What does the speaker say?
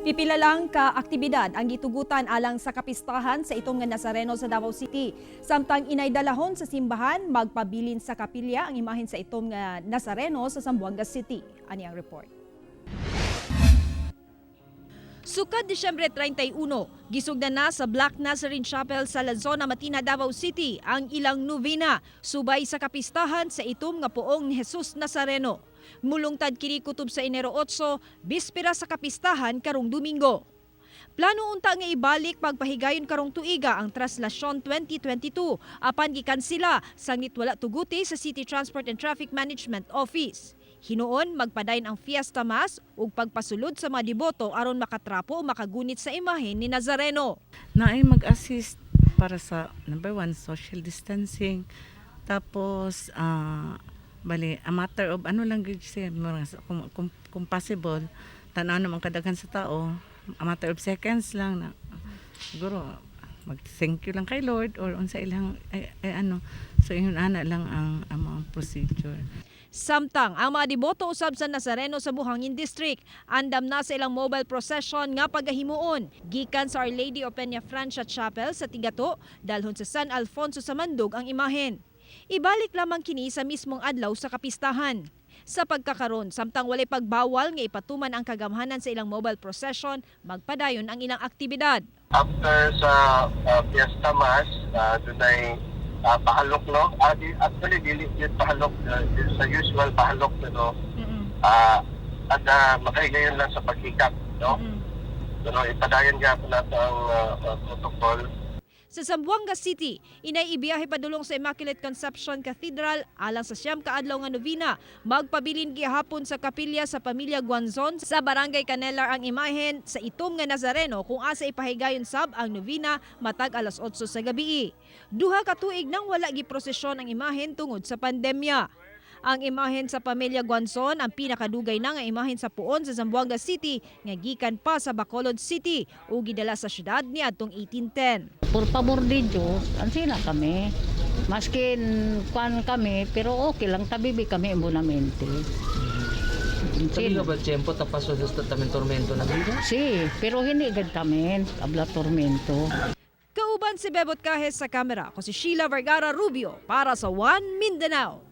Pipila lang ka aktibidad ang gitugutan alang sa kapistahan sa itom nga Nazareno sa Davao City. Samtang inay dalahon sa simbahan, magpabilin sa kapilya ang imahen sa itom nga Nazareno sa Zamboanga City. Ani ang report. Sukad Disyembre 31, gisugdan na sa Black Nazarene Chapel sa Lazona, Matina, Davao City ang ilang novena subay sa kapistahan sa itom nga poong ni Jesus Nazareno. Mulungtad kini kutob sa Enero 8, bispera sa kapistahan karong Domingo. Plano unta nga ibalik pagpahigayon karong tuiga ang Traslasyon 2022 apan gikansela sanglit wala tuguti sa City Transport and Traffic Management Office. Hinuon magpadayon ang Fiesta Mass ug pagpasulod sa mga deboto aron makatrapo o makagunit sa imahen ni Nazareno. Naay mag-assist para sa number one, social distancing. Tapos, bali, a matter of ano lang gyud siya, kung possible, tanaw naman kadaghan sa tao, a matter of seconds lang na siguro mag thank you lang kay Lord or unsa ilang ay ano. So ingon ana lang ang mga procedure. Samtang ang mga deboto usab sa Nazareno sa Buhangin District, andam na sa ilang mobile procession nga pagahimuon gikan sa Our Lady of Peña Francia Chapel sa Tigato dalhon sa San Alfonso sa Mandug ang imahen. Ibalik lamang kini sa mismong adlaw sa kapistahan. Sa pagkakaron, samtang walay pagbawal nga ipatuman ang kagamhanan sa ilang mobile procession, magpadayon ang ilang aktibidad. After sa Fiesta Mass, dunay pahalok, no? Actually, dili yun pahalok, sa usual pahalok, pero at makahigayon lang sa paghikap, no? Pero ipadayon gapon nato ang protocol. Sa Zamboanga City, inay ibiyahe padulong sa Immaculate Conception Cathedral alang sa 9 ka adlaw nga novena. Magpabilin gihapon sa kapilya sa pamilya Guanzon sa Barangay Canelar ang imahen sa itom nga Nazareno kung asa ipahigayon sab ang novena matag alas 8 sa gabi. 2 ka tuig nang wala giprosesyon ang imahen tungod sa pandemya. Ang imahen sa pamilya Guanzon ang pinakadugay na nga imahen sa puon sa Zamboanga City nga gikan pa sa Bacolod City ug gidala sa syudad niadtong 1810. Por favor de Diyos, ansina kami. Maskin kwan kami, pero okay lang, tabibi kami imbonamente. Sabi nga ba, tiyempo, tapas sa tamen tormento na vida? Sí, pero hindi gad tamen, abla tormento. Kauban si Bebot Cajes sa kamera, ako si Sheila Vergara Rubio para sa One Mindanao.